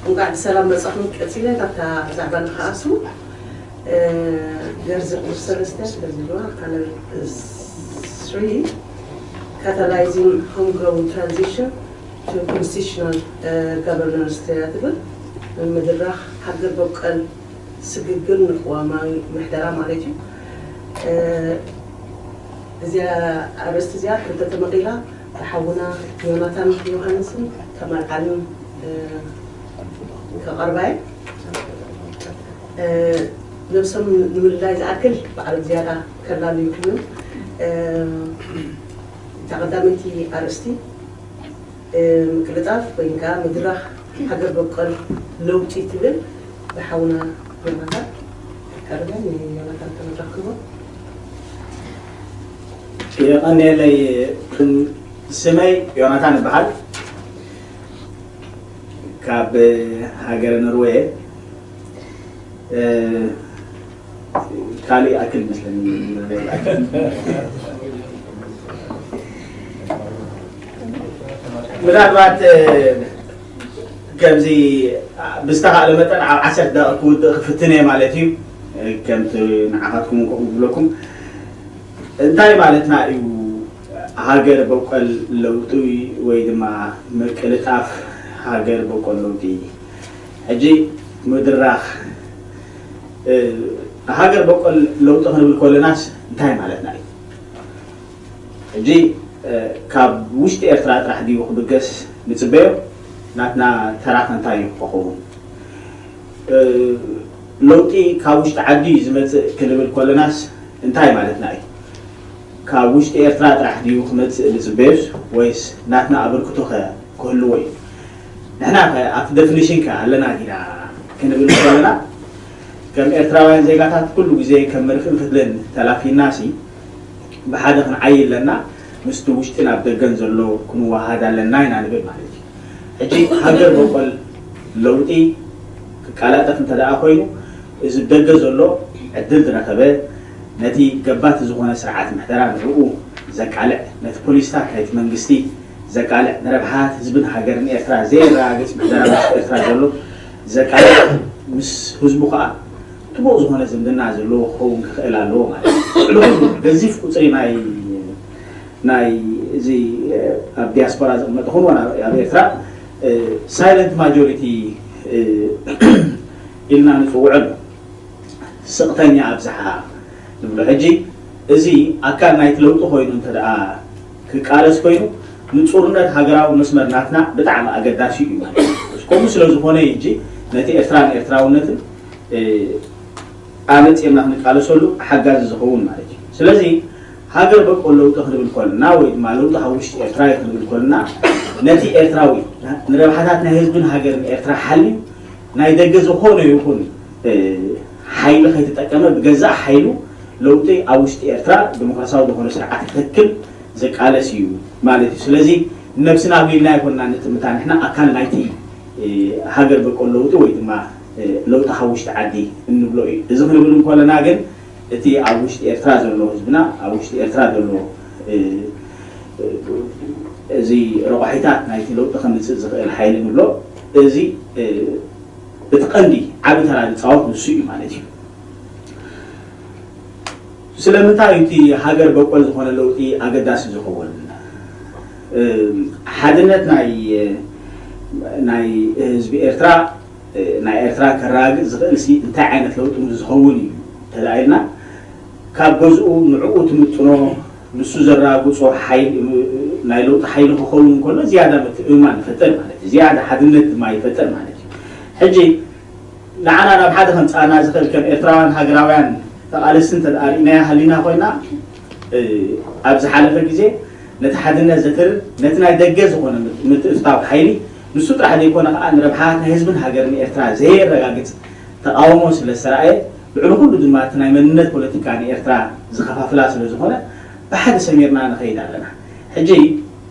እንኳዕ ብሰላም መጻኹም። ቀጺለ ካብታ ዛዕባ ንኸኣሱ ገርዚ ቁጽሪ ሰለስተ ገርዚ ዶ ካልኣይ ስሪ catalyzing homegrown transition to constitutional governance እያ ትብል። ምድራኽ ሃገር በቀል ስግግር ንቅዋማዊ ምሕደራ ማለት እዩ። እዚኣ ኣርእስቲ እዚኣ ክልተ ተመቒላ ብሓውና ዮናታን ዮሃንስን ተመርዓልን ከቐርባየ። ነብሶም ንምልላይ ዝኣክል ባዕሎም ዝያዳ ከላሉ ይኽእሉ። እታ ቀዳመይቲ ኣርእስቲ ምቅልጣፍ ወይ ከዓ ምድራኽ ሃገር በቀል ለውጢ ትብል ብሓውና ዮናታን ቀርበ። ንዮናታን ተመድረክ ክቦ። የቐንየለይ። ስመይ ዮናታን ይበሃል። ካብ ሃገረ ኖርወየ። ካልእ ኣክል መስለኒ። ምናልባት ከምዚ ብዝተኻእለ መጠን ኣብ ዓሰርተ ደቂቕ ክውድእ ክፍትን እየ ማለት እዩ። ከምቲ ንዓኻትኩም እንኮ ክብለኩም እንታይ ማለትና እዩ ሃገር በቆል ለውጢ ወይ ድማ ምቅልጣፍ ሃገር በቆል ለውጢ? ሕጂ ምድራኽ ሃገር በቆል ለውጢ ክንብል ከለናስ እንታይ ማለትና እዩ? ሕጂ ካብ ውሽጢ ኤርትራ ጥራሕ ድዩ ክብገስ ንጽበዮ? ናትና ተራኸ እንታይ እዩ ክኸውን? ለውጢ ካብ ውሽጢ ዓዲ እዩ ዝመጽእ ክንብል ከለናስ እንታይ ማለትና እዩ? ካብ ውሽጢ ኤርትራ ጥራሕ ድዩ ክመጽእ ዝጽበዮስ ወይስ ናትና ኣበርክቶ ከ ክህልዎ እዩ? ንሕና ከ ኣብቲ ደፊኒሽን ከ ኣለና ዲና ክንብል ከለና ከም ኤርትራውያን ዜጋታት ኩሉ ግዜ ከም መርፍእን ፍትልን ተላፊና ሲ ብሓደ ክንዓይ ኣለና ምስቲ ውሽጢ ናብ ደገን ዘሎ ክንወሃሃድ ኣለና ኢና ንብል ማለት እዩ። ሕጂ ሃገር በቆል ለውጢ ክቃላጠፍ እንተ ደኣ ኮይኑ እዚ ብደገ ዘሎ ዕድል ዝረኸበ ነቲ ገባቲ ዝኾነ ስርዓት ምሕደራ ንዕኡ ዘቃልዕ ነቲ ፖሊስታት ናይቲ መንግስቲ ዘቃልዕ ንረብሓታት ህዝብን ሃገርን ኤርትራ ዘየረጋግጽ ምሕደራ ውሽጢ ኤርትራ ዘሎ ዘቃልዕ ምስ ህዝቡ ከኣ ጥቡቕ ዝኾነ ዝምድና ዘለዎ ክኸውን ክኽእል ኣለዎ ማለት እዩ። ልዕሊ ኩሉ ገዚፍ ቁጽሪ ናይ ናይ እዚ ኣብ ዲያስፖራ ዝቕመጥ ይኹን ዋላ ኣብ ኤርትራ ሳይለንት ማጆሪቲ ኢልና ንፅውዖ ኣሎ። ስቕተኛ ኣብዝሓ ንብሎ። ሕጂ እዚ ኣካል ናይቲ ለውጢ ኮይኑ እንተ ደኣ ክቃለስ ኮይኑ ንፁርነት ሃገራዊ መስመር ናትና ብጣዕሚ ኣገዳሲ እዩ ማለት እዩ። ከምኡ ስለ ዝኾነ እዩ ሕጂ ነቲ ኤርትራን ኤርትራውነትን ኣነፂርና ክንቃለሰሉ ሓጋዚ ዝኸውን ማለት እዩ። ስለዚ ሃገር በቆል ለውጢ ክንብል ከለና ወይ ድማ ለውጢ ካብ ውሽጢ ኤርትራ እዩ ክንብል ከለና ነቲ ኤርትራዊ ንረብሓታት ናይ ህዝብን ሃገርን ኤርትራ ሓልዩ ናይ ደገ ዝኾነ ይኹን ሓይሊ ከይተጠቀመ ብገዛእ ሓይሉ ለውጢ ኣብ ውሽጢ ኤርትራ ዲሞክራሲያዊ ዝኾነ ስርዓት ክተክል ዝቃለስ እዩ ማለት እዩ። ስለዚ ነብስና ኣግሊልና ኣይኮንና ንጥምታ፣ ንሕና ኣካል ናይቲ ሃገር በቆል ለውጢ ወይ ድማ ለውጢ ካብ ውሽጢ ዓዲ እንብሎ እዩ። እዚ ክንብል እንከለና ግን እቲ ኣብ ውሽጢ ኤርትራ ዘሎ ህዝብና ኣብ ውሽጢ ኤርትራ ዘሎ እዚ ረቋሒታት ናይቲ ለውጢ ከምፅእ ዝኽእል ሓይሊ ንብሎ እዚ እቲ ቀንዲ ዓቢ ተራ ዝፃወት ንሱ እዩ ማለት እዩ። ስለምንታይ እዩ እቲ ሃገር በቆል ዝኾነ ለውጢ ኣገዳሲ ዝኸውን? ሓድነት ናይ ናይ ህዝቢ ኤርትራ ናይ ኤርትራ ከረጋግጽ ዝኽእል ሲ እንታይ ዓይነት ለውጢ ምስ ዝኸውን እዩ ተላኢልና ካብ ገዝኡ ንዕኡ ትምጥኖ ንሱ ዘረጋግጾ ሓይሊ ናይ ለውጢ ሓይሊ ክኸውን እንከሎ ዝያዳ ምትእምማን ይፈጥር ማለት እዩ። ዝያዳ ሓድነት ድማ ይፈጥር ማለት እዩ። ሕጂ ንዓና ናብ ሓደ ከምጽኣና ዝኽእል ከም ኤርትራውያን ሃገራውያን ተቓለስቲ እንተ ደኣ ርኢናያ ሃሊና ኮይና ኣብ ዝሓለፈ ግዜ ነቲ ሓድነት ዘትርር ነቲ ናይ ደገ ዝኾነ ምትእትታው ሓይሊ ንሱ ጥራሕ ዘይኮነ ከኣ ንረብሓታት ናይ ህዝብን ሃገርን ኤርትራ ዘየረጋግጽ ተቓውሞ ስለ ዝተራእየ ልዕሊ ኩሉ ድማ እቲ ናይ መንነት ፖለቲካ ንኤርትራ ዝኸፋፍላ ስለ ዝኾነ ብሓደ ሰሚርና ንኸይድ ኣለና። ሕጂ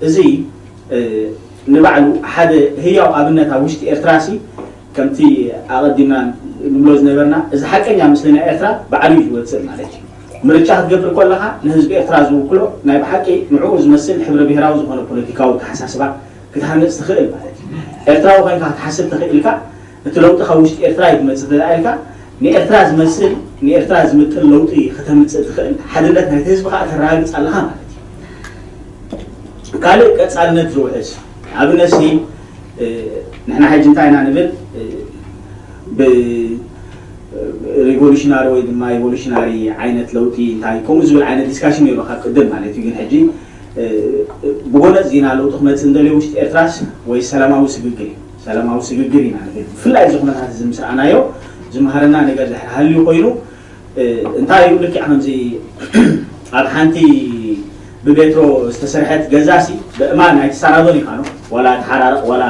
እዚ ንባዕሉ ሓደ ህያው ኣብነት ኣብ ውሽጢ ኤርትራ ሲ ከምቲ ኣቐዲምና ንብሎ ዝነበርና እዚ ሓቀኛ ምስሊ ናይ ኤርትራ ባዕሉ እዩ ዝወፅእ ማለት እዩ። ምርጫ ክትገብር ከለኻ ንህዝቢ ኤርትራ ዝውክሎ ናይ ብሓቂ ንዕኡ ዝመስል ሕብረ ብሄራዊ ዝኾነ ፖለቲካዊ ኣተሓሳስባ ክትሃንፅ ትኽእል ማለት እዩ። ኤርትራዊ ኮይንካ ክትሓስብ ተኽኢልካ እቲ ለውጢ ካብ ውሽጢ ኤርትራ እዩ ዝመጽእ እንተ ኢልካ፣ ንኤርትራ ዝመስል ንኤርትራ ዝምጥን ለውጢ ከተምጽእ ትኽእል፣ ሓድነት ናይቲ ህዝቢ ከዓ ተረጋግጽ ኣለኻ ማለት እዩ። ካልእ ቀጻልነት ዝውሕስ ኣብነት ሲ ንሕና ሕጂ እንታይ ኢና ንብል? ብ ሪቮሉሽናሪ ወይ ድማ ኢቮሉሽናሪ ዓይነት ለውጢ እንታይ ከምኡ ዝብል ዓይነት ዲስካሽን ነይሩ ካብ ቅድም ማለት እዩ። ግን ሕጂ ብጎነፅ ዜና ለውጢ ክመፅእ እንደልዮ ውሽጢ ኤርትራስ ወይ ሰላማዊ ስግግር እዩ። ሰላማዊ ስግግር ኢና ንብል። ብፍላይ እዚ ኩነታት እዚ ምስ ረኣናዮ ዝመሃረና ነገር ድሕር ሃልዩ ኮይኑ እንታይ እዩ ልክዕ ከምዚ ኣብ ሓንቲ ብቤትሮ ዝተሰርሐት ገዛሲ ብእማን ኣይትሳራዶን ኢኻ ነው ዋላ ትሓራረቕ ዋላ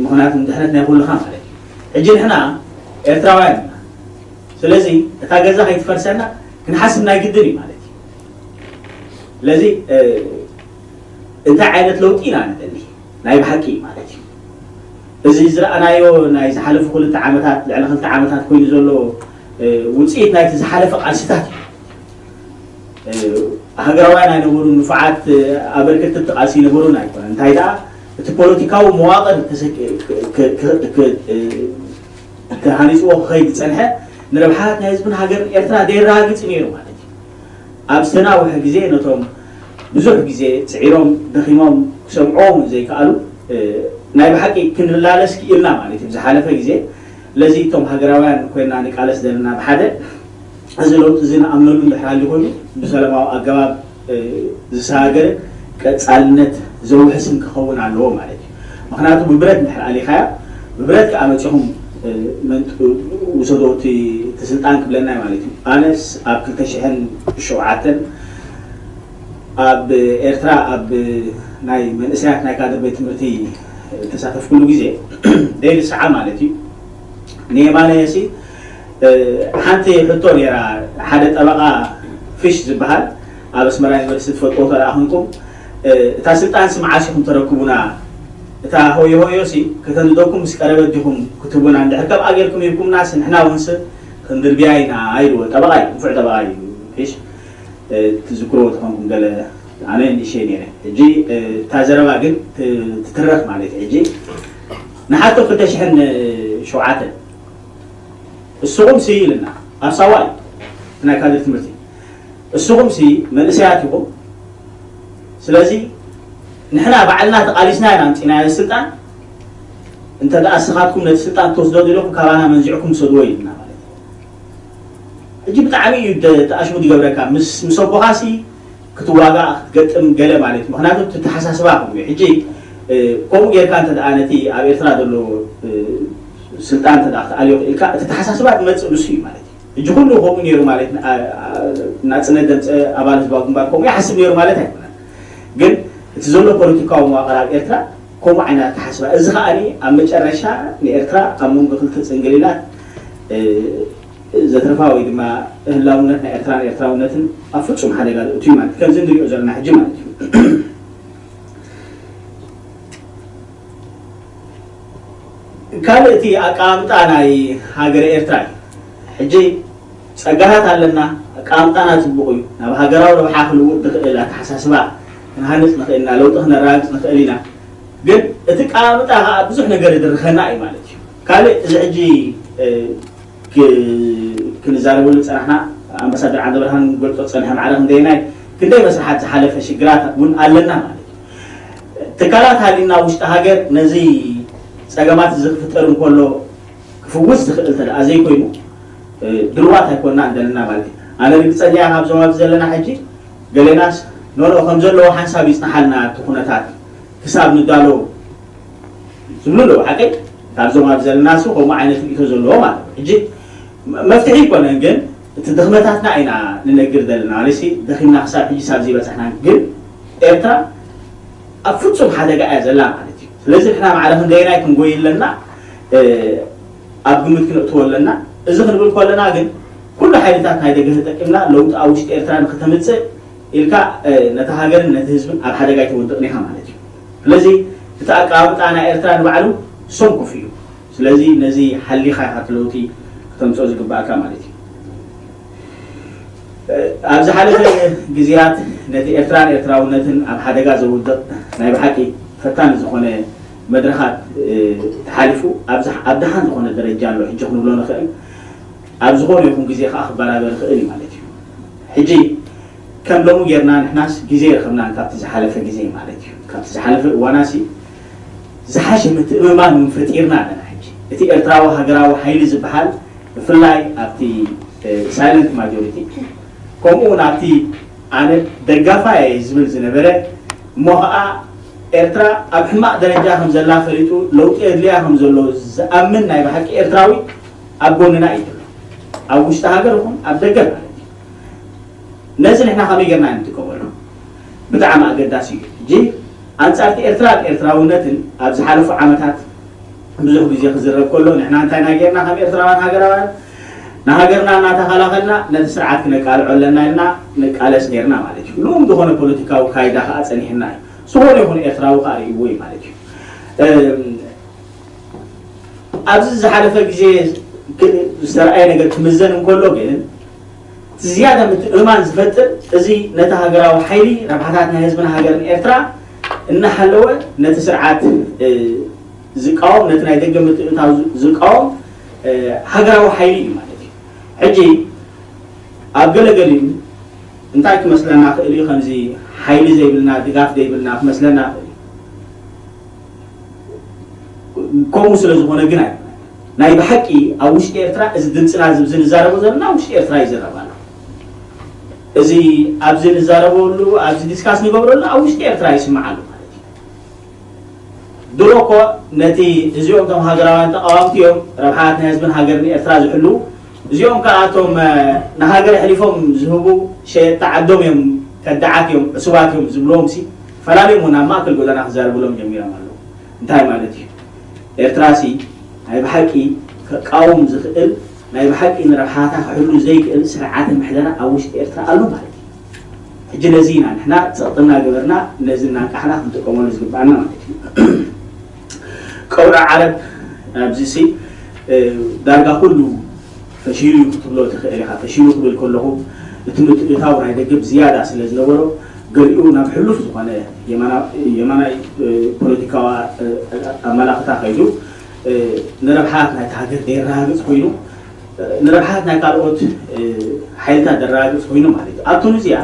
ምኽንያቱ ድሕነት ናይ ኩልኻ ማለት እዩ። ሕጂ ንሕና ኤርትራውያን ኢና። ስለዚ እታ ገዛ ከይትፈርሰና ክንሓስብ ናይ ግድን እዩ ማለት እዩ። ስለዚ እንታይ ዓይነት ለውጢ ኢና ንደሊ ናይ ብሓቂ ማለት እዩ። እዚ ዝረኣናዮ ናይ ዝሓለፉ ክልተ ዓመታት ልዕሊ ክልተ ዓመታት ኮይኑ ዘሎ ውፅኢት ናይቲ ዝሓለፈ ቃልስታት እዩ። ሃገራውያን ኣይነበሩን፣ ንፉዓት ኣበርክቲ ቃልሲ ይነበሩን ኣይኮነን። እንታይ ደኣ እቲ ፖለቲካዊ መዋቕር ተሃኒፅዎ ክኸይድ ዝፀንሐ ንረብሓት ናይ ህዝብን ሃገርን ኤርትራ ደየረጋግፅ ነይሩ ማለት እዩ። ኣብ ዝተናውሐ ግዜ ነቶም ብዙሕ ግዜ ፅዒሮም ደኺሞም ክሰምዕዎም ዘይከኣሉ ናይ ብሓቂ ክንላለስ ክኢልና ማለት እዩ። ዝሓለፈ ግዜ ለዚ እቶም ሃገራውያን ኮይና ንቃለስ ዘለና ብሓደ እዚ ለውጢ እዚ ንኣምነሉ እንድሕር ሃልዩ ኮይኑ ብሰላማዊ ኣገባብ ዝሰጋገር ቀፃልነት ዘውሕስን ክኸውን ኣለዎ ማለት እዩ። ምክንያቱ ብብረት እንድሕር ኣሊኻያ ብብረት ከዓ መፂኹም ውሰዶ እቲ ስልጣን ክብለና ማለት እዩ። ኣነስ ኣብ ክልተ ሽሕን ሸውዓተን ኣብ ኤርትራ ኣብ ናይ መንእሰያት ናይ ካድር ቤት ትምህርቲ ተሳተፍኩሉ ግዜ ደይሊ ሰዓ ማለት እዩ ንየማነ የሲ ሓንቲ ሕቶ ነይራ። ሓደ ጠበቃ ፊሽ ዝበሃል ኣብ ኣስመራ ዩኒቨርሲቲ ትፈልጥዎ ተለኣኹንኩም እታ ስልጣን ስምዓስ ኢኹም ተረክቡና እታ ሆዮ ሆዮ ሲ ከተንደኩም ምስ ቀረበት ዲኹም ክትቡና እንድሕር ከምኣ ጌርኩም ሂብኩምና ሲ ንሕና እውን ሲ ክንድርብያ ኢና ኢልዎ። ጠበቃ እዩ፣ ንፉዕ ጠበቃ እዩ። ፊሽ ትዝክርዎ ተኾንኩም ገለ ኣነ ንእሸይ ነይረ። ሕጂ እታ ዘረባ ግን ትትረኽ ማለት እዩ። ሕጂ ንሓቶ ክልተ ሽሕን ሸውዓተን እስኹም ሲ ኢልና ኣብ ሳዋ እዩ ናይ ካድር ትምህርቲ እስኹም ሲ መንእሰያት ኢኹም። ስለዚ ንሕና ባዕልና ተቓሊስና ኢና ኣምፂናዮ ስልጣን እንተ ደኣ እስኻትኩም ነቲ ስልጣን ትወስዶ ዘለኹም ካባና መንዚዕኩም ውሰድዎ ኢልና ማለት እዩ። ሕጂ ብጣዕሚ እዩ ተኣሽሙ ዝገብረካ ምስ ኣቦኻሲ ክትዋጋእ ክትገጥም ገለ ማለት እዩ። ምክንያቱ ተተሓሳስባ ከምኡ እዩ። ሕጂ ከምኡ ጌርካ እንተ ደኣ ነቲ ኣብ ኤርትራ ዘሎ ስልጣን እንተ ክትኣልዮ ክኢልካ እቲ ተሓሳስባ ትመፅእ ንሱ እዩ ማለት እዩ። ሕጂ ኩሉ ከምኡ ነይሩ ማለት ናፅነት ዘምፀ ኣባል ህዝባዊ ግንባር ከምኡ ይሓስብ ነይሩ ማለት ኣይኮነን። ግን እቲ ዘሎ ፖለቲካዊ መዋቕር ኣብ ኤርትራ ከምኡ ዓይነት ኣተሓስባ እዚ ከዓ ኣብ መጨረሻ ንኤርትራ ኣብ መንጎ ክልተ ፅንግሊላት ዘትርፋ ወይ ድማ ህላውነት ናይ ኤርትራን ኤርትራውነትን ኣብ ፍጹም ሓደጋ ዘእቱ እዩ ማለት ከምዚ ንሪኦ ዘለና ሕጂ ማለት እዩ። ካልእ እቲ ኣቀማምጣ ናይ ሃገረ ኤርትራ እዩ። ሕጂ ጸጋታት ኣለና፣ ኣቀማምጣና ጽቡቕ እዩ። ናብ ሃገራዊ ረብሓ ክልውጥ ዝኽእል ኣተሓሳስባ ክንሃንጽ ንኽእል ኢና፣ ለውጢ ክነረጋግጽ ንኽእል ኢና። ግን እቲ ኣቀማምጣ ከኣ ብዙሕ ነገር ይድርኸና እዩ ማለት እዩ። ካልእ እዚ ሕጂ ክንዛረበሉ ዝጸናሕና ኣምባሳደር ዓንደብርሃን ገልጾ ዝጸንሐ ማዕረ ክንደየናይ ክንደይ መስርሓት ዝሓለፈ ሽግራት እውን ኣለና ማለት እዩ። ትካላት ሃልዩና ውሽጢ ሃገር ነዚ ጸገማት እዚ ክፍጠር እንከሎ ክፍውስ ዝኽእል እንተ ደኣ ዘይኮይኑ ድልዋት ኣይኮንና እንደለና ማለት እዩ። ኣነ ርግጸኛ እየ ካብዞም ኣብዚ ዘለና ሕጂ ገሌናስ ኖኖ ከም ዘለዎ ሓንሳብ ይጽንሓልና እቲ ኩነታት ክሳብ ንዳሎ ዝብሉ ኣለዉ። ሓቀይ ካብዞም ኣብ ዘለናስ ከምኡ ዓይነት ርእቶ ዘለዎ ማለት ሕጂ መፍትሒ ይኮነን ግን እቲ ድኽመታትና ኢና ንነግር ዘለና ማለት ደኺምና ክሳብ ሕጂ ሳብ ዘይበፅሕና ግን ኤርትራ ኣብ ፍጹም ሓደጋ እያ ዘላ ማለት እዩ። ስለዚ ንሕና ማዕረ ክንደየናይ ክንጎይ ኣለና ኣብ ግምት ክነእትዎ ኣለና። እዚ ክንብል ከለና ግን ኩሉ ሓይልታት ናይ ደገ ተጠቂምና ለውጢ ኣብ ውሽጢ ኤርትራ ንክተምፅእ ኢልካ ነታ ሃገርን ነቲ ህዝብን ኣብ ሓደጋ ኣይተወድቕን ኢኻ ማለት እዩ። ስለዚ እቲ ኣቀማምጣ ናይ ኤርትራ ንባዕሉ ሰንኩፍ እዩ። ስለዚ ነዚ ሓሊኻ ኢኻ እቲ ለውጢ ክተምፅኦ ዝግባእካ ማለት እዩ። ኣብ ዝሓለፈ ግዜያት ነቲ ኤርትራን ኤርትራውነትን ኣብ ሓደጋ ዘውድቕ ናይ ብሓቂ ፈታኒ ዝኾነ መድረኻት ተሓሊፉ ኣብ ደሓን ዝኾነ ደረጃ ኣሎ ሕጂ ክንብሎ ንኽእል። ኣብ ዝኾነ ይኹን ግዜ ከዓ ክበራበር ይኽእል እዩ ማለት እዩ። ሕጂ ከም ሎሚ ጌርና ንሕናስ ግዜ ይረኸብናን ካብቲ ዝሓለፈ ግዜ ማለት እዩ። ካብቲ ዝሓለፈ እዋናሲ ዝሓሸ ምትእምማን እውን ፈጢርና ኣለና። ሕጂ እቲ ኤርትራዊ ሃገራዊ ሓይሊ ዝበሃል ብፍላይ ኣብቲ ሳይለንት ማጆሪቲ ከምኡ እውን ኣብቲ ኣነ ደጋፋ እየ ዝብል ዝነበረ እሞ ከዓ ኤርትራ ኣብ ሕማቕ ደረጃ ከም ዘላ ፈሊጡ ለውጢ የድልያ ከም ዘሎ ዝኣምን ናይ ብሓቂ ኤርትራዊ ኣብ ጎንና እዩ ዘሎ። ኣብ ውሽጢ ሃገር ይኹን ኣብ ደገ ማለት እዩ። ነዚ ንሕና ከመይ ጌርና ንጥቀመሉ ብጣዕሚ ኣገዳሲ እዩ። ሕጂ ኣንጻርቲ ኤርትራ ኤርትራውነትን ኣብ ዝሓለፉ ዓመታት ብዙሕ ግዜ ክዝረብ ከሎ ንሕና እንታይ ኢና ጌርና ከም ኤርትራውያን ሃገራውያን ንሃገርና እናተኸላኸልና ነቲ ስርዓት ክነቃልዖ ኣለና ኢልና ንቃለስ ኔርና ማለት እዩ። ልኡም ዝኾነ ፖለቲካዊ ካይዳ ከዓ ጸኒሕና እዩ። ዝኾነ ይኹን ኤርትራዊ ከዓ ርእይዎ እዩ ማለት እዩ። ኣብዚ ዝሓለፈ ግዜ ዝተረኣየ ነገር ክምዘን እንከሎ ግን እቲ ዝያዳ ምትእምማን ዝፈጥር እዚ ነቲ ሃገራዊ ሓይሊ ረብሓታት ናይ ህዝብን ሃገርን ኤርትራ እናሓለወ ነቲ ስርዓት ዝቃወም ነቲ ናይ ደገ ምትእታው ዝቃወም ሃገራዊ ሓይሊ እዩ ማለት እዩ። ሕጂ ኣብ ገለገሊኡ እንታይ ክመስለና ክእል እዩ? ከምዚ ሓይሊ ዘይብልና ድጋፍ ዘይብልና ክመስለና ክእል እዩ። ከምኡ ስለ ዝኾነ ግን ኣይኮነን። ናይ ብሓቂ ኣብ ውሽጢ ኤርትራ እዚ ድምፅና እዚ ንዛረቦ ዘለና ኣብ ውሽጢ ኤርትራ ይዝረብ ኣሎ። እዚ ኣብዚ ንዛረበሉ ኣብዚ ዲስካስ ንገብረሉ ኣብ ውሽጢ ኤርትራ ይስማዕ ኣሎ ማለት እዩ። ድሮ እኮ ነቲ እዚኦም እቶም ሃገራውያን ተቃወምቲ እዮም ረብሓት ናይ ህዝብን ሃገርን ኤርትራ ዝሕልዉ እዚኦም ከዓ እቶም ንሃገር ኣሕሊፎም ዝህቡ ሸየጥቲ ዓዶም እዮም ከዳዓት እዮም ዕሱባት እዮም ዝብልዎም ሲ ፈላልዮም እውን ኣብ ማእከል ጎደና ክዛረብሎም ጀሚሮም ኣለዉ። እንታይ ማለት እዩ? ኤርትራ ሲ ናይ ብሓቂ ከቃውም ዝኽእል ናይ ብሓቂ ንረብሓታ ክሕሉ ዘይክእል ስርዓተ ምሕደራ ኣብ ውሽጢ ኤርትራ ኣሎ ማለት እዩ። ሕጂ ነዚ ኢና ንሕና ጸቕጥና ገበርና ነዚ እናንቃሕና ክንጥቀመሉ ዝግባኣና ማለት እዩ። ቀውራ ዓረብ ኣብዚ ሲ ዳርጋ ኩሉ ፈሺሉ እዩ ክትብሎ ትኽእል ኢኻ። ፈሺሉ ክብል ከለኹ እቲ ምትእትታው ናይ ደገ ብዝያዳ ስለ ዝነበሮ ገሊኡ ናብ ሕሉፍ ዝኾነ የማናይ ፖለቲካዊ ኣመላኽታ ከይዱ ንረብሓት ናይቲ ሃገር ዘየረጋግፅ ኮይኑ ንረብሓት ናይ ካልኦት ሓይልታት ዘረጋግፅ ኮይኑ ማለት እዩ። ኣብቲ ንዚኣ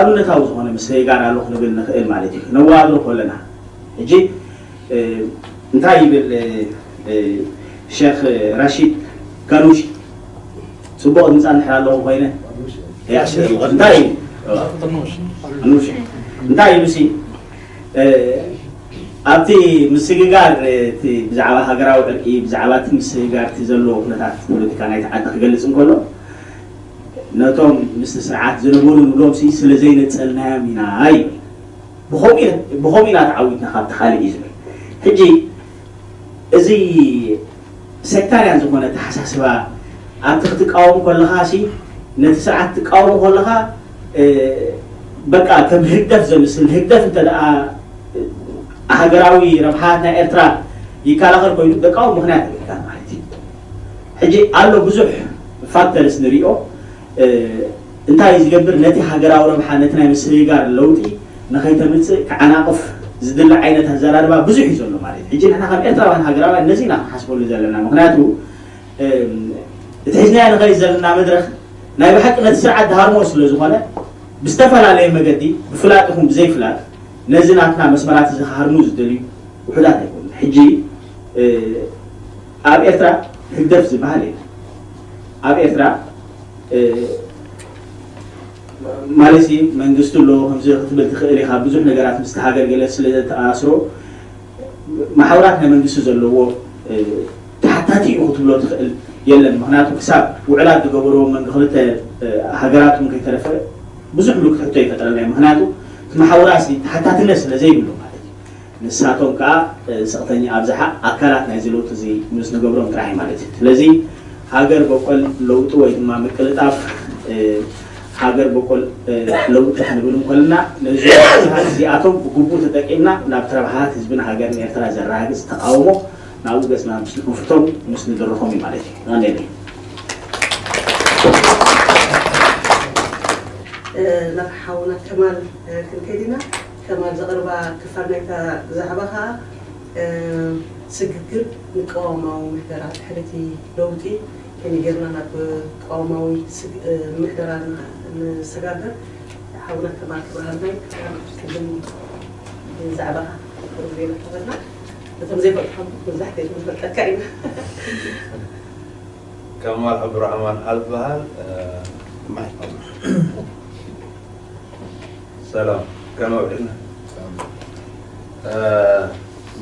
ኣብነታዊ ዝኾነ ምስጋር ኣሎ ክንብል ንኽእል ማለት እዩ። ነዋድሮ ከለና ሕጂ እንታይ ይብል ሸክ ራሺድ ካኑሺ ፅቡቕ ድምፃ እንድሕር ኣለኹ ኮይነ እንታይ እዩ እንታይ እዩ ሲ ኣብቲ ምስግጋር እቲ ብዛዕባ ሃገራዊ ዕርቂ ብዛዕባ እቲ ምስግጋር እቲ ዘለዎ ኩነታት ፖለቲካ ናይቲ ዓዲ ክገልፅ እንከሎ ነቶም ምስቲ ስርዓት ዝነበሩ ንብሎም ሲ ስለ ዘይነፀልናዮም ኢና ይብል። ብኸምኡ ኢና ተዓዊትና ካብቲ ካልእ እዩ ዝብል። ሕጂ እዚ ሴክታርያን ዝኾነ ኣተሓሳስባ ኣብቲ ክትቃወም ከለኻ ሲ ነቲ ስርዓት ትቃወሙ ከለኻ በቃ ከም ህግደፍ ዘምስል ህግደፍ እንተ ደኣ ሃገራዊ ረብሓት ናይ ኤርትራ ይከላኸል ኮይኑ ደቃዊ ምኽንያት የብልካን ማለት እዩ። ሕጂ ኣሎ ብዙሕ ፋክተርስ ንሪኦ እንታይ እዩ ዝገብር ነቲ ሃገራዊ ረብሓ ነቲ ናይ ምስግጋር ለውጢ ንኸይተምፅእ ክዓናቕፍ ዝድለ ዓይነት ኣዘራርባ ብዙሕ እዩ ዘሎ ማለት እዩ። ሕጂ ንሕና ከም ኤርትራውያን ሃገራውያን ነዚ ኢና ክንሓስበሉ ዘለና። ምክንያቱ እቲ ሒዝናዮ ንኸይድ ዘለና መድረኽ ናይ ብሓቂ ነቲ ስርዓት ዝሃርሞ ስለ ዝኾነ ብዝተፈላለየ መገዲ ብፍላጥ ይኹን ብዘይፍላጥ ነዚ ናትና መስመራት እዚ ክሃርሙ ዝደልዩ ውሑዳት ኣይኮኑን። ሕጂ ኣብ ኤርትራ ህግደፍ ዝበሃል የለን። ኣብ ኤርትራ ማለት መንግስቲ ኣሎ ከምዚ ክትብል ትኽእል ኢኻ። ብዙሕ ነገራት ምስቲ ሃገር ገለ ስለ ዘተኣሳስሮ መሓውራት ናይ መንግስቲ ዘለዎ ተሓታቲ እዩ ክትብሎ ትኽእል የለን። ምክንያቱ ክሳብ ውዕላት ዝገበርዎ መንጎ ክልተ ሃገራት እውን ከይተረፈ ብዙሕ ምልክት ሕቶ ይፈጥረልና እዩ። ምክንያቱ እቲ መሓውራ ሲ ተሓታትነት ስለ ዘይብሉ ማለት እዩ። ንሳቶም ከዓ ስቕተኛ ኣብዝሓ ኣካላት ናይዚ ለውጢ እዚ ምስ ንገብሮም ጥራሕ እዩ ማለት እዩ። ስለዚ ሃገር በቆል ለውጢ ወይ ድማ ምቅልጣፍ ሃገር በቆል ለውጢ ክንብል እንኮልና ነዚ እዚኣቶም ብግቡእ ተጠቂምና ናብ ረብሓታት ህዝብን ሃገርን ኤርትራ ዘረጋግፅ ተቃውሞ ናብኡ ገፅና ምስ ንከፍቶም ምስ ንድርኾም እዩ ማለት እዩ። ኣሜን። ናብ ሓውና ከማል ክንከይድ ኢና። ከማል ዘቕርባ ክፋል ናይታ ዛዕባ ከዓ ስግግር ንቅዋማዊ ምሕደራ ድሕሪቲ ለውጢ ከመይ ጌርና ናብ ቅዋማዊ ስግ- ምሕደራ ንሰጋገር ሓውና ከማል ክብርሃናይ ቅድም ብዛዕባኻ ክትብል ኢለ ተበልና እቶም ዘይፈልጥኩም መብዛሕትኡ ክንፈልጠካ ኢና። ከማል ዓብዱራሕማን ኣልበሃል። ሰላም ከመይ ውዒልና።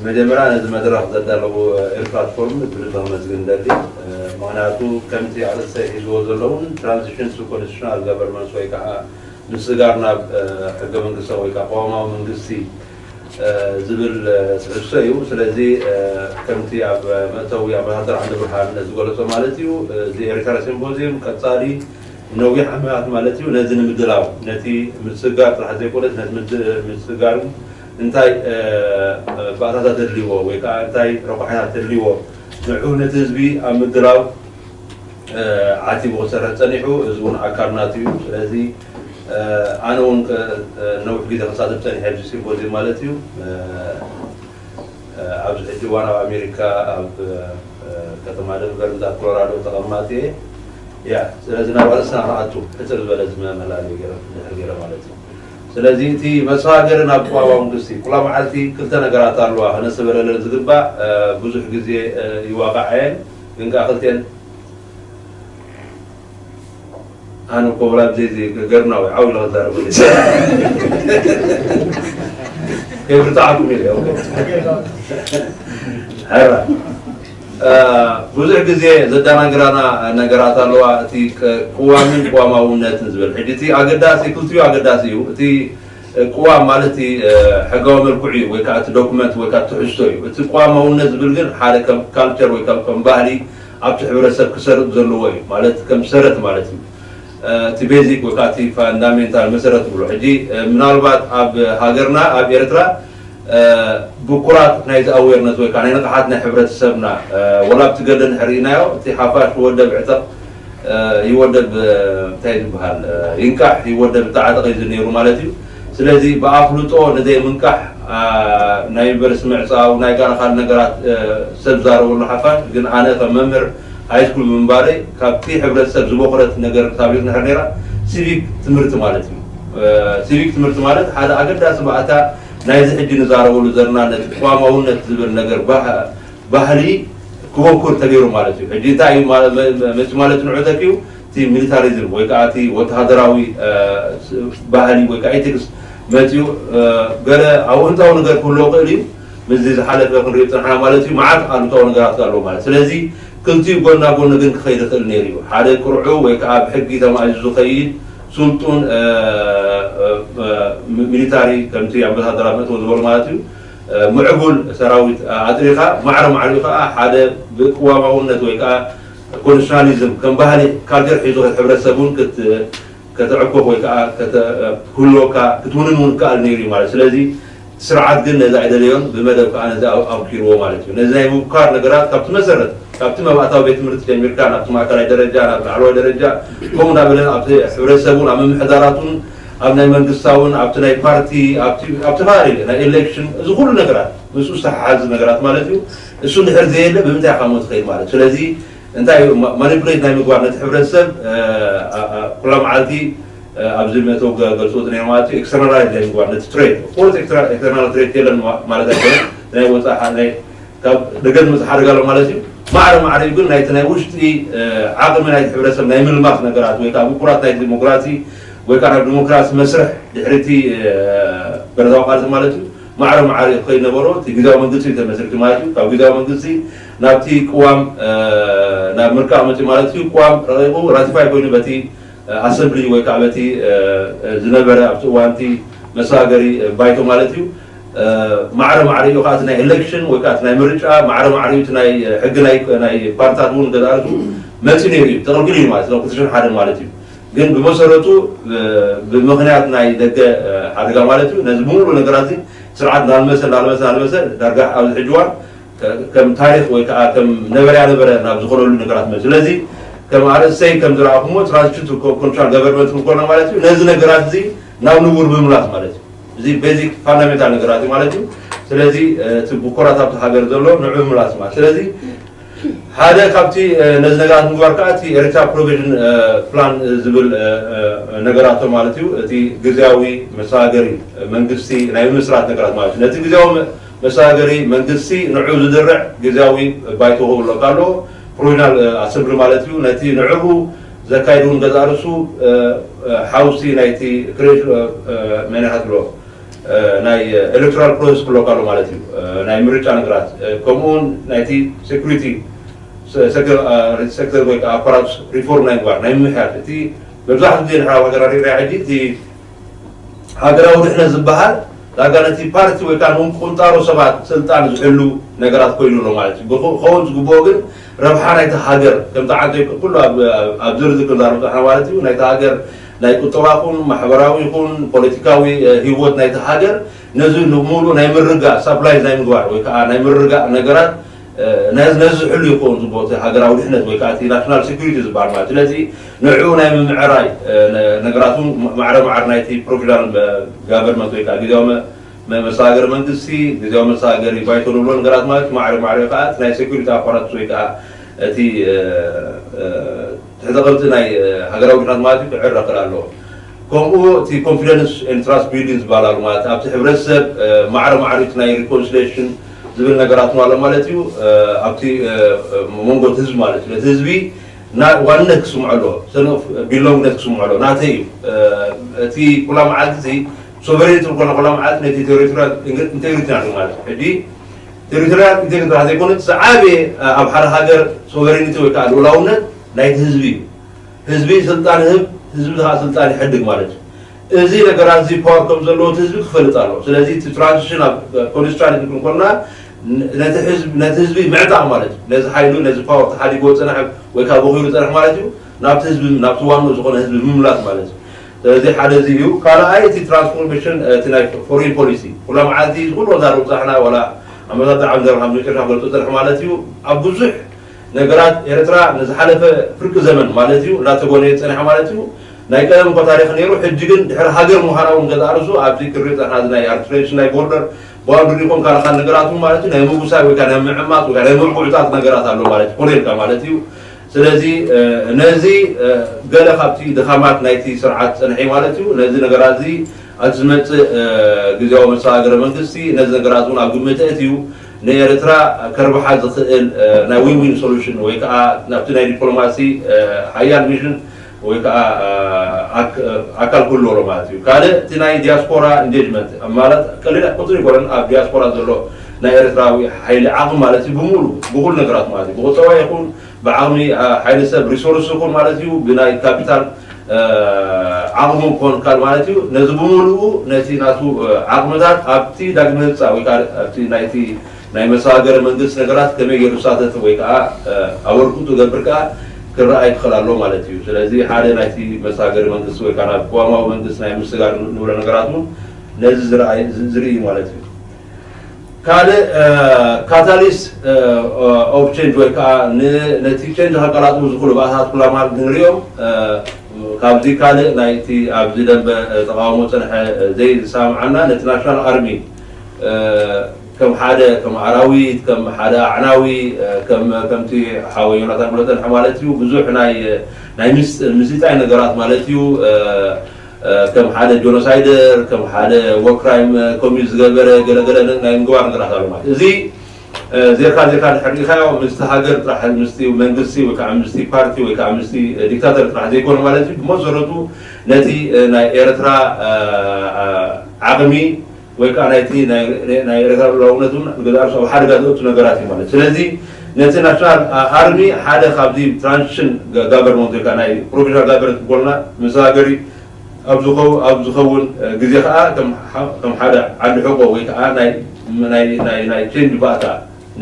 መጀመርያ ነዚ መድረኽ ዘዳለዉ ኤርትራ ፎርም ብልቢ ከመስግን ደሊ። ምክንያቱ ከምቲ ኣርእስተይ ሒዝዎ ዘለውን ትራንዚሽን ቱ ኮንስቲቱሽናል ገቨርንመንስ ወይ ከዓ ምስጋር ናብ ሕገ መንግስታዊ ወይ ከዓ ቅዋማዊ መንግስቲ ዝብል ትሕዝቶ እዩ። ስለዚ ከምቲ ኣብ መእተዊ ኣምባሳደር ዓንደ ብርሃን ዝገለጾ ማለት እዩ፣ እዚ ኤርትራ ሲምፖዚየም ቀጻሊ ነዊሕ ዓመታት ማለት እዩ ነዚ ንምድላው ነቲ ምስጋር ጥራሕ ዘይኮነስ ነቲ ምስጋር እንታይ ባእታታት ተድልዎ ወይ ከዓ እንታይ ረቋሒታት ተድልዎ ንዑ ነቲ ህዝቢ ኣብ ምድላው ዓቲቡ ክሰርሕ ጸኒሑ፣ እዚ እውን ኣካል ናቱ እዩ። ስለዚ ኣነ እውን ነዊሕ ግዜ ክሳተፍ ጸኒሐ ኣብዚ ሲምፖዚየም ማለት እዩ። ኣብዚ ሕጂ እዋን ኣብ ኣሜሪካ ኣብ ከተማ ደንቨር እንዳ ኮሎራዶ ተቐማጢ እየ። ያ ስለዚ ናብ ኣርእስትና ንኣቱ ሕጽር ዝበለ ዝመመላለዩ ገይረ ድሕር ገይረ ማለት እዩ። ስለዚ እቲ መሰጋገሪ ናብ ቅዋማዊ መንግስቲ ኩላ መዓልቲ ክልተ ነገራት ኣለዋ ከነስተበለለን ዝግባእ ብዙሕ ግዜ ይዋቃዓ እየን ግን ከዓ ክልተን ኣነ እኮ ወላ ብዘይ ገርና ወይ ዓው ኢለ ክዛረብ ከይብርታዓኩም ኢለ ሕራ ብዙሕ ግዜ ዘደናግራና ነገራት ኣለዋ። እቲ ቅዋምን ቅዋማውነትን ዝብል ሕጂ እቲ ኣገዳሲ ክልቲኡ ኣገዳሲ እዩ። እቲ ቅዋም ማለት እቲ ሕጋዊ መልክዑ እዩ ወይ ከዓ እቲ ዶክመንት ወይ ከዓ ትሕዝቶ እዩ። እቲ ቅዋማውነት ዝብል ግን ሓደ ከም ካልቸር ወይ ከም ባህሊ ኣብቲ ሕብረተሰብ ክሰርጥ ዘለዎ እዩ ማለት ከም ሰረት ማለት እዩ። እቲ ቤዚክ ወይ ከዓ እቲ ፋንዳሜንታል መሰረት ብሎ ሕጂ ምናልባት ኣብ ሃገርና ኣብ ኤርትራ ብኩራት ናይዚ ኣዌርነት ወይ ከዓ ናይ ንቕሓት ናይ ሕብረተሰብና ወላ ኣብቲ ገለ ንሕርኢናዮ እቲ ሓፋሽ ወደብ ዕጠቕ ይወደብ እንታይ ዝበሃል ይንቃሕ ይወደብ ብተዓጠቕ እዩ ነይሩ ማለት እዩ። ስለዚ ብኣፍልጦ ንዘይ ምንቃሕ ናይ ዩኒቨርሲቲ ምዕፃው ናይ ጋር ካልእ ነገራት ሰብ ዛረበሉ ሓፋሽ ግን ኣነ ከም መምህር ሃይስኩል ብምንባረይ ካብቲ ሕብረተሰብ ዝበቑረት ነገር ሳቢቕ ንሕር ነይራ ሲቪክ ትምህርቲ ማለት እዩ። ሲቪክ ትምህርቲ ማለት ሓደ ኣገዳሲ ባእታ ናይዚ ሕጂ ንዛረበሉ ዘለና ነቲ ቅዋማውነት ዝብል ነገር ባህሊ ክበኩር ተገይሩ ማለት እዩ። ሕጂ እንታይ እዩ መፂ ማለት ንዑ ተኪኡ እቲ ሚሊታሪዝም ወይ ከዓ እቲ ወተሃደራዊ ባህሊ ወይ ከዓ ኤቲክስ መፂኡ ገለ ኣወንታዊ ነገር ክህልዎ ክእል እዩ። ምስዚ ዝሓለፈ ክንሪኦ ዝፀናሕና ማለት እዩ መዓት ኣሉታዊ ነገራት ኣሎ ማለት ስለዚ ክልቲኡ ጎና ጎኒ ግን ክኸይድ ይኽእል ነይሩ እዩ። ሓደ ቅርዑ ወይ ከዓ ብሕጊ ተማእዚዙ ዝኸይድ ስልጡን ሚሊታሪ ከምቲ ኣምባሳደር ኣብ መእተዊ ዝበሉ ማለት እዩ ምዕቡል ሰራዊት ኣጥሪኻ ማዕረ ማዕሪኡ ከዓ ሓደ ብቅዋማውነት ወይ ከዓ ኮንስቲቱሽናሊዝም ከም ባህሊ ካልቸር ሒዙ ሕብረተሰብ እውን ከተዕኮኽ ወይ ከዓ ክህልወካ ክትውንን እውን ከኣል ነይሩ እዩ ማለት ስለዚ ስርዓት ግን ነዚ ኣይደለዮን ብመደብ ከዓ ነዚ ኣብኪርዎ ማለት እዩ ነዚ ናይ ምብኳር ነገራት ካብቲ መሰረት ካብቲ መባእታዊ ቤት ትምህርቲ ጀሚርካ ናብቲ ማእከላይ ደረጃ ናብ ላዕለዋይ ደረጃ ከምኡ እንዳበለ ኣብቲ ሕብረተሰብ እውን ኣብ ምምሕዳራት እውን ኣብ ናይ መንግስታውን ኣብቲ ናይ ፓርቲ ኣብቲ ካልእ ናይ ኤሌክሽን እዚ ኩሉ ነገራት ምስኡ ዝተሓሓዝ ነገራት ማለት እዩ እሱ እንድሕር ዘየለ ብምንታይ ኢኻ ሞ ትኸይድ ማለት ስለዚ እንታይ ማኒፕሌት ናይ ምግባር ነቲ ሕብረተሰብ ኩላ መዓልቲ ኣብዚ መእተው ገልፅዎ ነይሩ ማለት እዩ ኤክስተርናላይዝ ናይ ምግባር ነቲ ትሬት ኦፍኮርስ ኤክስተርናል ትሬት የለን ማለት ኣይኮነ ናይ ወፃኢ ካብ ደገ ዝመፅእ ሓደጋ ኣሎ ማለት እዩ ማዕረ ማዕሪኡ ግን ናይቲ ናይ ውሽጢ ዓቕሚ ናይቲ ሕብረተሰብ ናይ ምልማስ ነገራት ወይ ከዓ ምኩራት ናይ ዲሞክራሲ ወይ ከዓ ናብ ዲሞክራሲ መስርሕ ድሕሪቲ በረታዊ ቃልሲ ማለት እዩ ማዕረ ማዕረ ክኸይድ ነበሮ እቲ ግዜያዊ መንግስቲ እዩ ተመስሪቱ ማለት እዩ ካብ ግዜያዊ መንግስቲ ናብቲ ቅዋም ናብ ምርካብ መፅኡ ማለት እዩ ቅዋም ረቂቁ ራቲፋይ ኮይኑ በቲ ኣሰምብሊ ወይ ከዓ በቲ ዝነበረ ኣብቲ እዋንቲ መሰጋገሪ ባይቶ ማለት እዩ ማዕረ ማዕረ እዩ ከዓ ናይ ኤሌክሽን ወይ ከዓ ናይ ምርጫ ማዕረ ማዕረ እዩ ናይ ሕጊ ናይ ፓርቲታት እውን ገዛእቱ መፂ ነይሩ እዩ ተቐልቂሉ እዩ ማለት ነው ክልተ ሽሕን ሓደን ማለት እዩ ግን ብመሰረቱ ብምኽንያት ናይ ደገ ሓደጋ ማለት እዩ ነዚ ብምሉእ ነገራት እዚ ስርዓት እናልመሰ እናልመሰ እናልመሰ ዳርጋ ኣብዚ ሕጂ እዋን ከም ታሪክ ወይ ከዓ ከም ነበረ ያነበረ ናብ ዝኾነሉ ነገራት መ ስለዚ ከም ኣርእስተይ ከም ዝረኣኹሞ ትራንዚሽን ኮንትራል ገቨርንመንት ክንኮና ማለት እዩ ነዚ ነገራት እዚ ናብ ንቡር ምምላስ ማለት እዩ እዚ ቤዚክ ፋንዳሜንታል ነገራት እዩ ማለት እዩ ስለዚ እቲ ብኮራት ኣብቲ ሃገር ዘሎ ንዑ ምላስ ማለት ስለዚ ሓደ ካብቲ ነዚ ነገራት ምግባር ከዓ እቲ ኤሪትራ ፕሮቪዥን ፕላን ዝብል ነገራቶ ማለት እዩ። እቲ ግዜያዊ መሰጋገሪ መንግስቲ ናይ ምስራት ነገራት ማለት እዩ። ነቲ ግዜያዊ መሰጋገሪ መንግስቲ ንዑ ዝድርዕ ግዜያዊ ባይቶ ክብሎ ካሎ ፕሮቪዥናል ኣሰምብሊ ማለት እዩ። ነቲ ንዕኡ ዘካይድ እውን ገዛ ርእሱ ሓውሲ ናይቲ ክሬት መን ኢኻ ትብሎ ናይ ኤሌክቶራል ፕሮሰስ ክብሎ ካሎ ማለት እዩ። ናይ ምርጫ ነገራት ከምኡውን ናይቲ ሴኩሪቲ ሴክተር ወይ ከዓ ኣፓራቱስ ሪፎርም ናይ ምግባር ናይ ምምሕያሽ እቲ መብዛሕትኡ ግዜ ንሕና ሃገራዊ ሪኣ ሕጂ እቲ ሃገራዊ ድሕነት ዝበሃል ዳጋ ነቲ ፓርቲ ወይ ከዓ ንቁንጣሮ ሰባት ስልጣን ዝሕሉ ነገራት ኮይኑ ኣሎ ማለት እዩ። ክኸውን ዝግብኦ ግን ረብሓ ናይቲ ሃገር ከምቲ ዓንተ ኩሉ ኣብ ዝርዝር ክንዛረብ ፃሕና ማለት እዩ። ናይቲ ሃገር ናይ ቁጠባ ይኹን ማሕበራዊ ይኹን ፖለቲካዊ ህይወት ናይቲ ሃገር ነዚ ንሙሉእ ናይ ምርጋእ ሳፕላይዝ ናይ ምግባር ወይ ከዓ ናይ ምርጋእ ነገራት ነዚ ዝሕሉ ይኸውን ዝቦ ሃገራዊ ድሕነት ወይ ከዓ ናሽናል ሴኩሪቲ ዝበሃል ማለት ስለዚ ንዕኡ ናይ ምምዕራይ ነገራቱ ማዕረ ማዕር ናይቲ ፕሮቪዥናል ጋቨርንመንት ወይ ከዓ ግዜያዊ መሰጋገሪ መንግስቲ ግዜያዊ መሰጋገሪ ባይቶ ንብሎ ነገራት ማለት ማዕረ ማዕረ ከዓ ናይ ሴኩሪቲ ኣፓራትስ ወይ ከዓ እቲ ትሕተ ቅርፂ ናይ ሃገራዊ ድሕነት ማለት ክዕረ ክእል ኣለዎ። ከምኡ እቲ ኮንፊደንስ ኤንድ ትራስት ቢልዲንግ ዝበሃል ኣሎ ማለት ኣብቲ ሕብረተሰብ ማዕረ ማዕሪት ናይ ሪኮንሲሌሽን ዝብል ነገራት ኣሎ ማለት እዩ። ኣብቲ መንጎ ህዝቢ ማለት እዩ። ነቲ ህዝቢ ዋንነት ክስምዖ ኣለዎ። ሰን ኦፍ ቢሎንግነት ክስምዖ ኣለዎ። ናተይ እዩ። እቲ ኩላ መዓልቲ እዚ ሶቨሬኒቲ ዝኾነ ኩላ መዓልቲ ነቲ ቴሪቶሪያል ኢንቴግሪቲ ናቱ ማለት እዩ። ሕጂ ቴሪቶሪያል ኢንቴግሪቲ ጥራሕ ዘይኮነ ዝዓበየ ኣብ ሓደ ሃገር ሶቨሬኒቲ ወይ ከዓ ልኡላውነት ናይቲ ህዝቢ እዩ። ህዝቢ ስልጣን ህብ ህዝቢ ከዓ ስልጣን ይሕድግ ማለት እዩ። እዚ ነገራት እዚ ፓወር ከም ዘለዎ እቲ ህዝቢ ክፈልጥ ኣለዎ። ስለዚ እቲ ትራንዚሽን ኣብ ኮንዲሽናል ክንኮና ነቲ ህዝቢ ምዕጣቕ ማለት እዩ። ነዚ ሓይሉ ነዚ ፓወር ተሓዲጎ ዝፀንሐ ወይ ከዓ በኺሩ ዝፀንሐ ማለት እዩ ናብቲ ህዝቢ ናብቲ ዋንኡ ዝኾነ ህዝቢ ምምላስ ማለት እዩ። ስለዚ ሓደ እዚ እዩ። ካልኣይ እቲ ትራንስፎርሜሽን እቲ ናይ ፎሬን ፖሊሲ ኩላ መዓልቲ ዝኩሉ ዛረብ ፃሕና ዋላ ኣመታት ዓብ ዘረብ ካብ መጨረሻ ገልፁ ፅንሕ ማለት እዩ ኣብ ብዙሕ ነገራት ኤርትራ ንዝሓለፈ ፍርቂ ዘመን ማለት እዩ እንዳተጎነየ ዝፀንሐ ማለት እዩ። ናይ ቀደም እኳ ታሪክ ነይሩ ሕጂ ግን ድሕሪ ሃገር ምዃና እውን ገዛ ርእሱ ኣብዚ ክርኢ ፀንሓ ናይ ኣርትሬሽን ናይ ቦርደር ባውንድሪ ይኹን ካልእ ካልእ ነገራት እውን ማለት እዩ ናይ ምጉሳይ ወይ ከዓ ናይ ምዕማፅ ወይ ከዓ ናይ ምርኩዕታት ነገራት ኣሎ ማለት እዩ ኮነ ኢልካ ማለት እዩ። ስለዚ ነዚ ገለ ካብቲ ድኻማት ናይቲ ስርዓት ፀንሐ ማለት እዩ ነዚ ነገራት እዚ ኣብ ዝመፅእ ግዜያዊ መሰጋገሪ መንግስቲ ነዚ ነገራት እውን ኣብ ግምት ኣእትዩ ንኤርትራ ከርብሓ ዝኽእል ናይ ዊን ዊን ሶሉሽን ወይ ከዓ ናብቲ ናይ ዲፕሎማሲ ሓያል ሚሽን ወይ ከዓ ኣካል ክህልዎ ማለት እዩ። ካልእ እቲ ናይ ዲያስፖራ ኢንጌጅመንት ማለት ቀሊል ቁፅሪ ይኮነን ኣብ ዲያስፖራ ዘሎ ናይ ኤርትራዊ ሓይሊ ዓቕሚ ማለት እዩ ብሙሉ ብኩሉ ነገራት ማለት እዩ ብቁጠባ ይኹን ብዓቕሚ ሓይሊ ሰብ ሪሶርስ ይኹን ማለት እዩ ብናይ ካፒታል ዓቕሙ ክኾን ካል ማለት እዩ። ነዚ ብምሉኡ ነቲ ናቱ ዓቕምታት ኣብቲ ዳግመ ህንፃ ወይ ከዓ ኣብቲ ናይቲ ናይ መሰጋገሪ መንግስቲ ነገራት ከመይ ገይሩ ዝሳተፍ ወይ ከዓ ኣበርክቱ ገብር ከዓ ክረኣይ ክኽእል ኣሎ ማለት እዩ። ስለዚ ሓደ ናይቲ መሰጋገሪ መንግስቲ ወይ ከዓ ናብ ቅዋማዊ መንግስቲ ናይ ምስጋር ንብሎ ነገራት እውን ነዚ ዝረኣይ ዝርኢ ማለት እዩ። ካልእ ካታሊስት ኦፍ ቼንጅ ወይ ከዓ ነቲ ቼንጅ ከቀላጥፉ ዝኽእሉ ባእታት ኩላማል ንሪኦም ካብዚ ካልእ ናይቲ ኣብዚ ደንበ ተቃውሞ ፀንሐ ዘይዝሰማማዓና ነቲ ናሽናል ኣርሚ ከም ሓደ ከም ኣራዊት ከም ሓደ ኣዕናዊ ከምቲ ሓወ ዮናታን ብሎ ፀንሐ ማለት እዩ ብዙሕ ናይ ናይ ምስጣይ ነገራት ማለት እዩ። ከም ሓደ ጆኖሳይደር ከም ሓደ ወር ክራይም ኮሚት ዝገበረ ገለገለ ናይ ምግባር ነገራት ኣሎ ማለት እዚ ዜርካ ዜርካ ድሕር ሪኢኻዮ ምስቲ ሃገር ጥራሕ ምስቲ መንግስቲ ወይ ከዓ ምስቲ ፓርቲ ወይ ከዓ ምስቲ ዲክታተር ጥራሕ ዘይኮነ ማለት እዩ ብመሰረቱ ነቲ ናይ ኤርትራ ዓቕሚ ወይ ከዓ ናይቲ ናይ ኤርትራ ልኡላውነት እውን ንገዛእ ርእሱ ኣብ ሓደጋ ዘእቱ ነገራት እዩ ማለት ስለዚ ነቲ ናሽናል ኣርሚ ሓደ ካብዚ ትራንዚሽን ጋቨርንመንት ወይ ከዓ ናይ ፕሮቪዥናል ጋቨርንመንት ዝበልና መሰጋገሪ ኣብ ዝኸውን ግዜ ከዓ ከም ሓደ ዓንዲ ሕቆ ወይ ከዓ ናይ ቼንጅ ባእታ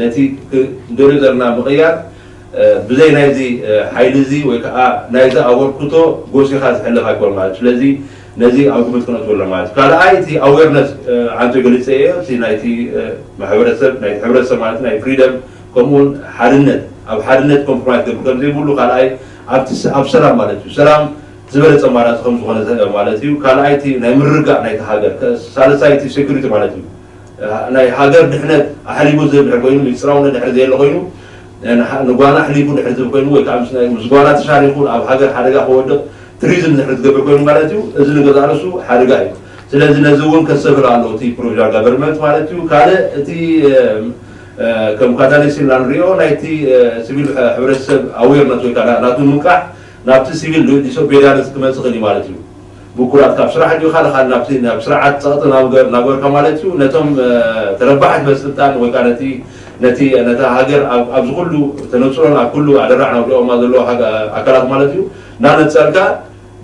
ነቲ ንደልዮ ዘለና ምቕያር ብዘይ ናይዚ ሓይሊ እዚ ወይ ከዓ ናይዚ ኣበርክቶ ጎሲኻ ዝሕለፍ ኣይኮን ማለት ስለዚ ነዚ ኣብ ግምት ክነእትወሎ ማለት ካልኣይ እቲ ኣዌርነስ ዓንቶ ገሊፀ እየ እቲ ናይቲ ማሕበረሰብ ናይቲ ሕብረተሰብ ማለት ናይ ፍሪደም ከምኡውን ሓድነት ኣብ ሓድነት ኮምፕሮማይዝ ገብር ከም ዘይብሉ ካልኣይ ኣብቲ ኣብ ሰላም ማለት እዩ ሰላም ዝበለፀ ኣማራፂ ከም ዝኾነ ማለት እዩ ካልኣይ እቲ ናይ ምርጋእ ናይቲ ሃገር ሳልሳይ እቲ ሴኩሪቲ ማለት እዩ ናይ ሃገር ድሕነት ኣሕሊፉ ዝህብ ድሕር ኮይኑ፣ ሚስጥራውነት ድሕር ዘየለ ኮይኑ፣ ንጓና ኣሕሊፉ ድሕር ዝህብ ኮይኑ፣ ወይ ከዓ ምስ ጓና ተሻሪኩ ኣብ ሃገር ሓደጋ ከወድቕ ቱሪዝም ድሕር ዝገብር ኮይኑ ማለት እዩ። እዚ ንገዛእ ርእሱ ሓደጋ እዩ። ስለዚ ነዚ እውን ከሰብር ኣሎ እቲ ፕሮቪዥናል ጋቨርንመንት ማለት እዩ። ካልእ እቲ ከም ካታሊስት ኢልና ንሪኦ ናይቲ ሲቪል ሕብረተሰብ ኣዌርነት ወይ ከዓ ናቱ ምንቃሕ ናብቲ ሲቪል ዲስኦቤዳንስ ክመፅእ ክእል ማለት እዩ። ብኩራት ካብ ስራሕ እንዲዩ ካልእ ካልእ ናብቲ ናብ ስርዓት ፀቕጢ ናገርካ ማለት እዩ። ነቶም ተረባሕቲ መስልጣን ወይ ከዓ ነቲ ነቲ ነታ ሃገር ኣብዚ ኩሉ ተነፅሮን ኣብ ኩሉ ኣደራዕ ናውዲኦማ ዘለዎ ኣካላት ማለት እዩ እናነፀልካ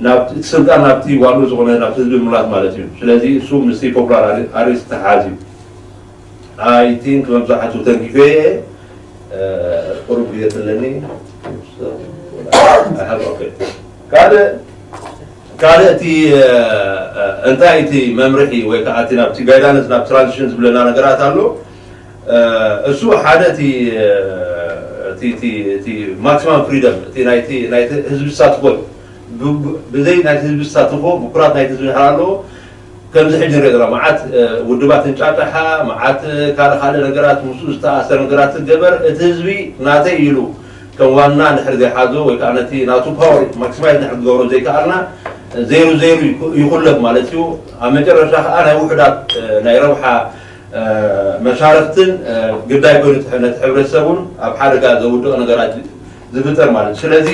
ናብ ስልጣን ናብቲ ዋሉ ዝኾነ ናብቲ ህዝቢ ምላት ማለት እዩ። ስለዚ እሱ ምስቲ ፖፑላር ኣሪስ ተሓዝ እዩ። ኣይ ቲንክ መብዛሕቱ ተንኪፈ እየ። ቁሩብ ግዜ ትለኒ ካልእ ካልእ እቲ እንታይ እቲ መምርሒ ወይ ከዓ እቲ ናብቲ ጋይዳንስ ናብ ትራንዚሽን ዝብለና ነገራት ኣሎ። እሱ ሓደ እቲ ማክሲማም ፍሪደም እቲ ናይቲ ህዝቢ ዝሳትፎ ብዘይ ናይቲ ህዝቢ ዝሳትፎ ብኩራት ናይቲ ህዝቢ ድሓር ኣለዎ። ከምዚ ሕጂ ንሪኦ ዘለና መዓት ውድባት እንጫጫሓ፣ መዓት ካልእ ካልእ ነገራት ምስኡ ዝተኣሰር ነገራት ትገበር፣ እቲ ህዝቢ ናተይ ኢሉ ከም ዋና እንድሕር ዘይሓዞ ወይ ከዓ ነቲ ናቱ ፓወር ማክሲማይዝ እንድሕር ክገብሮ ዘይከኣልና ዜሩ ዜሩ ይኩለፍ ማለት እዩ። ኣብ መጨረሻ ከዓ ናይ ውሕዳት ናይ ረብሓ መሻርክትን ግዳይ ኮይኑ ነቲ ሕብረተሰብ እውን ኣብ ሓደጋ ዘውድቕ ነገራት ዝፍጠር ማለት እዩ። ስለዚ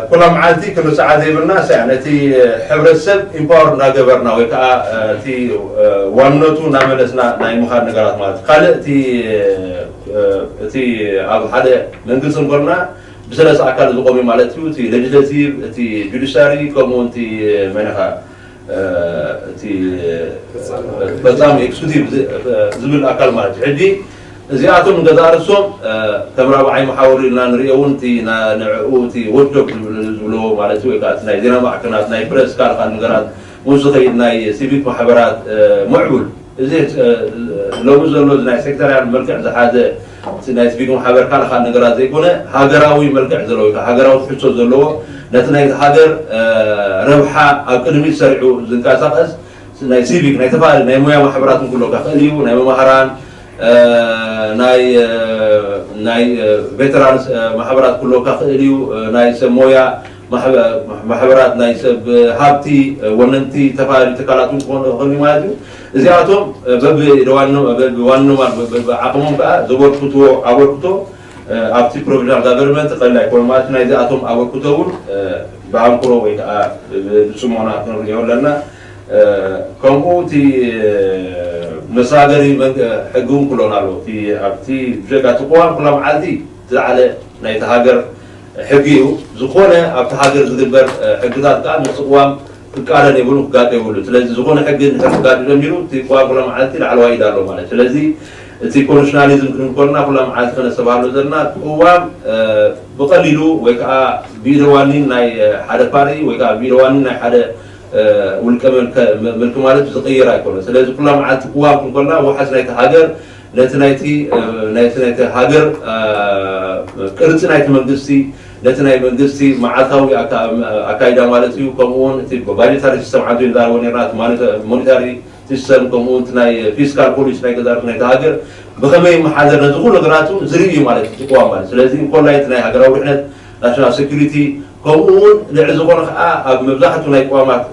ኩላ መዓልቲ ክንርሳዓ ዘይብልና ሳ ነቲ ሕብረተሰብ ኢምፓወር እናገበርና ወይ ከዓ እቲ ዋንነቱ እናመለስና ናይ ምኻድ ነገራት ማለት እዩ። ካልእ እቲ እቲ ኣብ ሓደ መንግስቲ እንኮልና ብሰለስተ ኣካል ዝቆም ማለት እዩ። እቲ ሌጅስሌቲቭ፣ እቲ ጁዲሻሪ ከምኡ እቲ መነኻ እቲ ፈፃሚ ኤክስኪዩቲቭ ዝብል ኣካል ማለት እዩ። ሕጂ እዚኣቶም ንገዛእ ርእሶም ከም ራብዓይ መሓውር ኢልና ንሪኦ እውን እቲ ንዕኡ እቲ ዎችዶግ ዝብልዎ ማለት እዩ ወይ ከዓ እቲ ናይ ዜና ማዕከናት ናይ ፕረስ ካልእ ካልእ ነገራት ምስ ዝኸይድ ናይ ሲቪክ ማሕበራት ምዕቡል እዚ ሎሚ ዘሎ ናይ ሴክተርያን መልክዕ ዝሓዘ ናይ ሲቪክ ማሕበር ካልእ ካልእ ነገራት ዘይኮነ ሃገራዊ መልክዕ ዘለዎ ወይ ከዓ ሃገራዊ ትሕዝቶ ዘለዎ ነቲ ናይ ሃገር ረብሓ ኣብ ቅድሚት ሰሪዑ ዝንቀሳቀስ ናይ ሲቪክ ናይ ተፈላለዩ ናይ ሞያ ማሕበራትን ኩሎ ክእል እዩ ናይ መማህራን ናይ ናይ ቬተራንስ ማሕበራት ኩሎ ክእል እዩ ናይ ሰብ ሞያ ማሕበራት ናይ ሰብ ሃብቲ ወነንቲ ዝተፈላለዩ ትካላት ክኾኑ ይኽእሉ ማለት እዩ። እዚኣቶም በብዋኖም በብዓቅሞም ከዓ ዘበርክትዎ ኣበርክቶ ኣብቲ ፕሮቪዥናል ጋቨርንመንት ቀሊል ኣይኮነ ማለት ናይዚኣቶም ኣበርክቶ እውን ብኣንክሮ ወይ ከዓ ብፅሞና ክንሪኦ ኣለና። ከምኡ እቲ መሳገሪ ሕጊ እውን ክሎን ኣሎ ኣብቲ ብጀካ እቲ ቅዋም ኩላ መዓልቲ ዝለዓለ ናይቲ ሃገር ሕጊ እዩ። ዝኾነ ኣብቲ ሃገር ዝግበር ሕግታት ከዓ ምስ ቅዋም ክቃረን የብሉ ክጋጭ የብሉ። ስለዚ ዝኾነ ሕጊ እንድሕር ክጋጭ ጀሚሩ እቲ ቅዋም ኩላ መዓልቲ ላዕለዋይ ኢድ ኣሎ ማለት ስለዚ እቲ ኮንዲሽናሊዝም ክንብል ከለና ኩላ መዓልቲ ከነስተባህሎ ዘለና ቅዋም ብቐሊሉ ወይ ከዓ ብኢደዋኒን ናይ ሓደ ፓርቲ ወይ ከዓ ብኢደዋኒን ናይ ሓደ ውልቀ ምልኪ ማለት ዝቕይር ኣይኮነ። ስለዚ ኩላ መዓልቲ ቅዋም ክንኮልና ውሓስ ናይቲ ሃገር ነቲ ናይቲ ናይቲ ናይቲ ሃገር ቅርፂ ናይቲ መንግስቲ ነቲ ናይ መንግስቲ መዓልታዊ ኣካይዳ ማለት እዩ። ከምኡውን እቲ ባጀታሪ ሲስተም ዓንቶ ንዛረቦ ነርና ሞኒታሪ ሲስተም ከምኡውን ናይ ፊስካል ፖሊሲ ናይ ገዛርት ናይቲ ሃገር ብኸመይ መሓዘር ነዚ ኩሉ ነገራቱ ዝርኢ እዩ ማለት እዩ ቅዋም ማለት። ስለዚ እንኮላይ እቲ ናይ ሃገራዊ ድሕነት ናሽናል ሴኩሪቲ ከምኡ እውን ልዕሊ ዝኾነ ከዓ ኣብ መብዛሕቱ ናይ ቅዋማት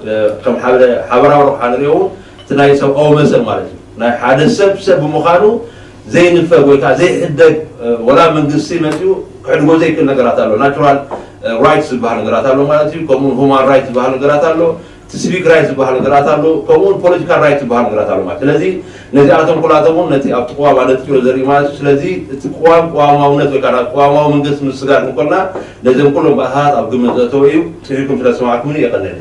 ከም ሓደ ሓበራዊ ረብሓ ንሪኦ እውን እቲ ናይ ሰብኣዊ መሰል ማለት እዩ ናይ ሓደ ሰብ ሰብ ብምዃኑ ዘይንፈግ ወይ ከዓ ዘይሕደግ ወላ መንግስቲ መፅኡ ክሕድጎ ዘይክእል ነገራት ኣሎ ናቹራል ራይትስ ዝበሃል ነገራት ኣሎ ማለት እዩ ከምኡ ሁማን ራይት ዝበሃል ነገራት ኣሎ እቲ ሲቪክ ራይት ዝበሃል ነገራት ኣሎ ከምኡ ፖለቲካል ራይት ዝበሃል ነገራት ኣሎ ማለት ስለዚ ነዚኣቶም ኩላቶም እውን ነቲ ኣብቲ ቅዋም ኣነጥቂሮ ዘርኢ ማለት እዩ ስለዚ እቲ ቅዋም ቅዋማውነት ወይ ከዓ ቅዋማዊ መንግስቲ ምስጋር እንኮልና ነዚኦም ኩሎም ባእታት ኣብ ግምት ዘእተወ እዩ ፅሒኩም ስለዝሰማዕኩምኒ የቀነኒ